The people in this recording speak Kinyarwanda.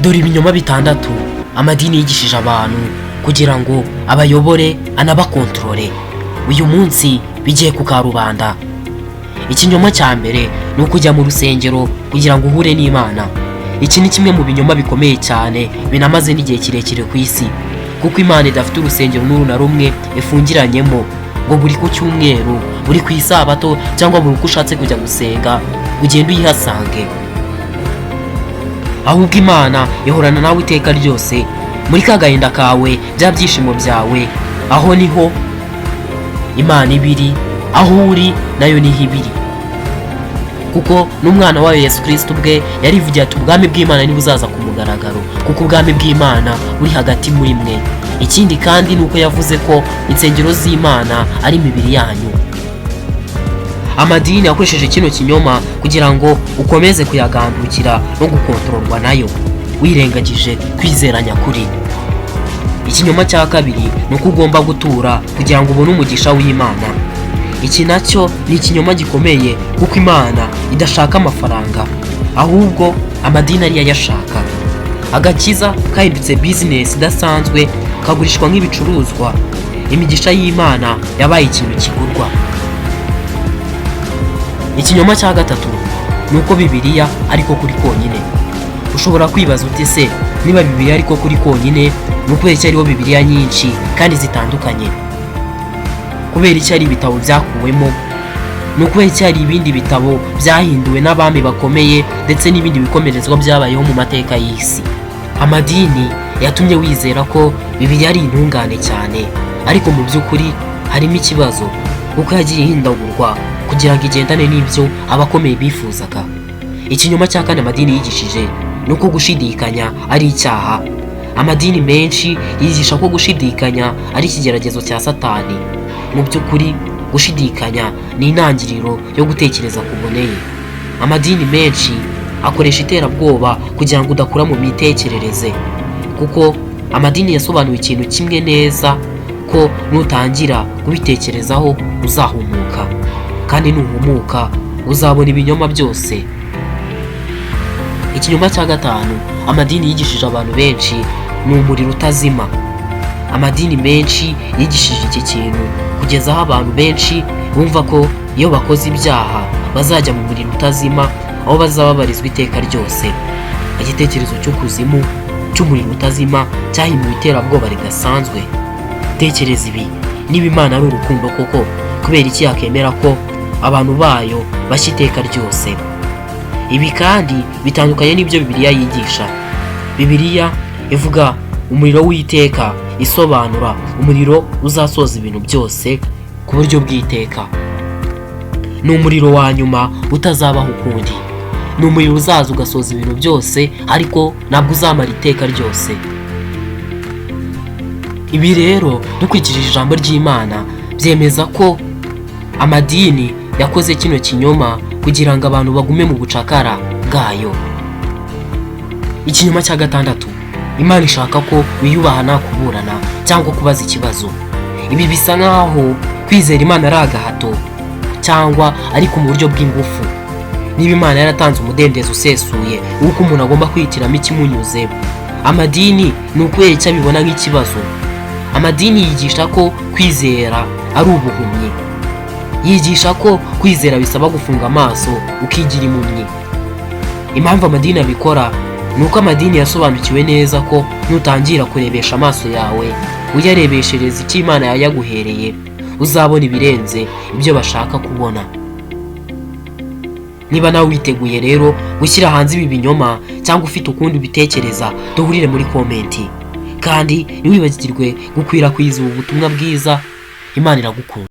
Dore ibinyoma bitandatu amadini yigishije abantu kugira ngo abayobore, anabakontorore. Uyu munsi bigiye ku karubanda. Ikinyoma cya mbere ni ukujya mu rusengero kugira ngo uhure n'Imana. Iki ni kimwe mu binyoma bikomeye cyane binamaze n'igihe kirekire ku isi, kuko Imana idafite urusengero n'uru na rumwe ifungiranyemo ngo buri ku cyumweru, buri ku isabato cyangwa buri uko ushatse kujya gusenga ugende uyihasange. Ahubwo Imana ihorana nawe iteka ryose, muri ka gahinda kawe, bya byishimo byawe, aho niho Imana iba iri. Aho uri nayo niho iba iri, kuko n'umwana wayo Yesu Kirisito ubwe yarivugiye ati: "Ubwami bw'Imana ntibuzaza ku mugaragaro, kuko ubwami bw'Imana buri hagati muri mwe." Ikindi kandi ni uko yavuze ko insengero z'Imana ari imibiri yanyu. Amadini yakoresheje kino kinyoma kugira ngo ukomeze kuyagandukira no gukontororwa nayo, wirengagije kwizera nyakuri. Ikinyoma cya kabiri ni uko ugomba gutura kugira ngo ubone umugisha w'Imana. Iki nacyo ni ikinyoma gikomeye, kuko Imana idashaka amafaranga, ahubwo amadini ariyo ayashaka. Agakiza kahindutse bizinesi idasanzwe, kagurishwa nk'ibicuruzwa. Imigisha y'Imana yabaye ikintu kigurwa. Ikinyoma cya gatatu ni uko Bibiliya ariko kuri konyine. Ushobora kwibaza uti: "Se niba Bibiliya ariko kuri konyine, ni ukubera iki hariho Bibiliya nyinshi kandi zitandukanye? Kubera iki hari ibitabo byakuwemo? Ni ukubera iki hari ibindi bitabo byahinduwe n'abami bakomeye, ndetse n'ibindi bikomerezwa byabayeho mu mateka y'isi?" Amadini yatumye wizera ko Bibiliya ari intungane cyane, ariko mu by'ukuri harimo ikibazo, kuko yagiye ihindagurwa kugira ngo igendane n'ibyo abakomeye bifuzaga. Ikinyoma cya kane amadini yigishije ni uko gushidikanya ari icyaha. Amadini menshi yigisha ko gushidikanya ari ikigeragezo cya Satani. Mu by'ukuri, gushidikanya ni intangiriro yo gutekereza kuboneye. Amadini menshi akoresha iterabwoba kugira ngo udakura mu mitekerereze, kuko amadini yasobanuye ikintu kimwe neza, ko nutangira kubitekerezaho uzahumuka, kandi nuhumuka uzabona ibinyoma byose. Ikinyoma cya gatanu amadini yigishije abantu benshi ni umuriro utazima. Amadini menshi yigishije iki kintu kugeza aho abantu benshi bumva ko iyo bakoze ibyaha bazajya mu muriro utazima, aho bazababarizwa iteka ryose. Igitekerezo cy'ukuzimu, cy'umuriro utazima, cyahinduwe iterabwoba ridasanzwe. Tekereza ibi: niba Imana ari urukundo koko, kubera iki yakemera ko abantu bayo bashya iteka ryose? Ibi kandi bitandukanye n'ibyo Bibiliya yigisha. Bibiliya ivuga umuriro w'iteka, isobanura umuriro uzasoza ibintu byose ku buryo bw'iteka. Ni umuriro wa nyuma utazabaho ukundi. Ni umuriro uzaza ugasoza ibintu byose, ariko ntabwo uzamara iteka ryose. Ibi rero, dukurikije ijambo ry'Imana, byemeza ko amadini yakoze kino kinyoma kugira ngo abantu bagume mu bucakara bwayo. Ikinyoma cya gatandatu: Imana ishaka ko wiyubaha, nta kuburana cyangwa kubaza ikibazo. Ibi bisa nk'aho kwizera Imana ari agahato cyangwa ariko mu buryo bw'ingufu. Niba Imana yaratanze umudendezo usesuye w'uko umuntu agomba kwihitiramo ikimunyuze, amadini ni ukubera icyo abibona nk'ikibazo? Amadini yigisha ko kwizera ari ubuhumyi, yigisha ko kwizera bisaba gufunga amaso ukigira impumyi. Impamvu amadini abikora ni uko amadini yasobanukiwe neza ko nutangira kurebesha amaso yawe, uyarebeshereza icyo Imana yayaguhereye, uzabona ibirenze ibyo bashaka kubona. Niba nawe witeguye rero gushyira hanze ibi binyoma, cyangwa ufite ukundi ubitekereza, duhurire muri comment. Kandi ntiwibagirwe gukwirakwiza ubu butumwa bwiza. Imana iragukunda.